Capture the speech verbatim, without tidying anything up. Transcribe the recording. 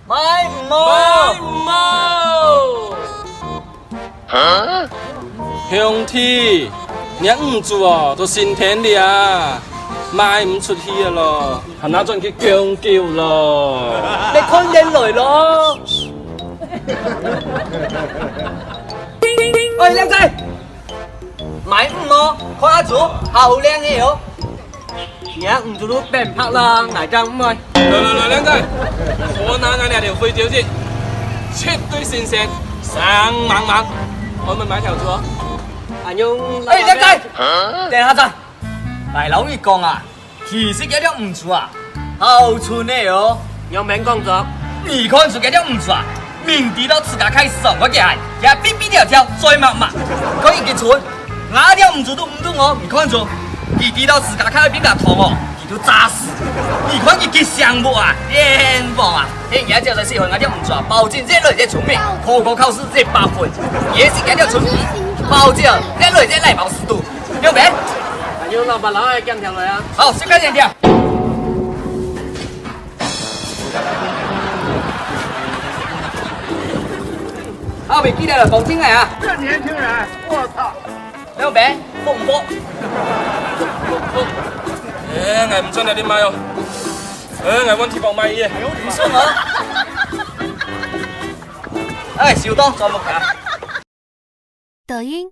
買毋好！買毋好！兄弟，若魚仔哦，都升天了啊，賣毋出去了咯，還拿轉去供狗咯。你看見來咯！喂，靚仔！ 買魚哦，看下仔，好靚个哦。若魚仔都變白啦，𠊎正毋愛。來來來，靚仔，看下𠊎這條肥條仔，絕對新鮮，生猛猛。𠊎等買條仔哦。恁樣，哎，靚仔，等下仔，𠊎摎你講啊， 其實這條魚仔啊，好賰个哦。仰般講著？你看著這條魚仔啊，明知道自家較爽个佢還，佢還嗶嗶跳跳，嘴擘擘，看佢幾賰。𠊎條魚仔都毋動哦，你看著，佢知道自家較愛嗶嗶痛哦，佢都詐死。你看佢幾醒目啊，冤枉啊！嘿，你還叫做喜歡𠊎條魚仔啊，保證越來越聰明，科考考試一百分。也是這條賰魚，保證越來越來飽屎肚。 有無？還有老闆，老闆，減條來啊！好，先減點點。好，袂記得了，講清來啊！這年輕人，我操！有無？紅包。哎，𠊎毋賺了，你買哦。哎，𠊎問題包買耶。有禮貌啊！哎，收到，專門卡。抖音、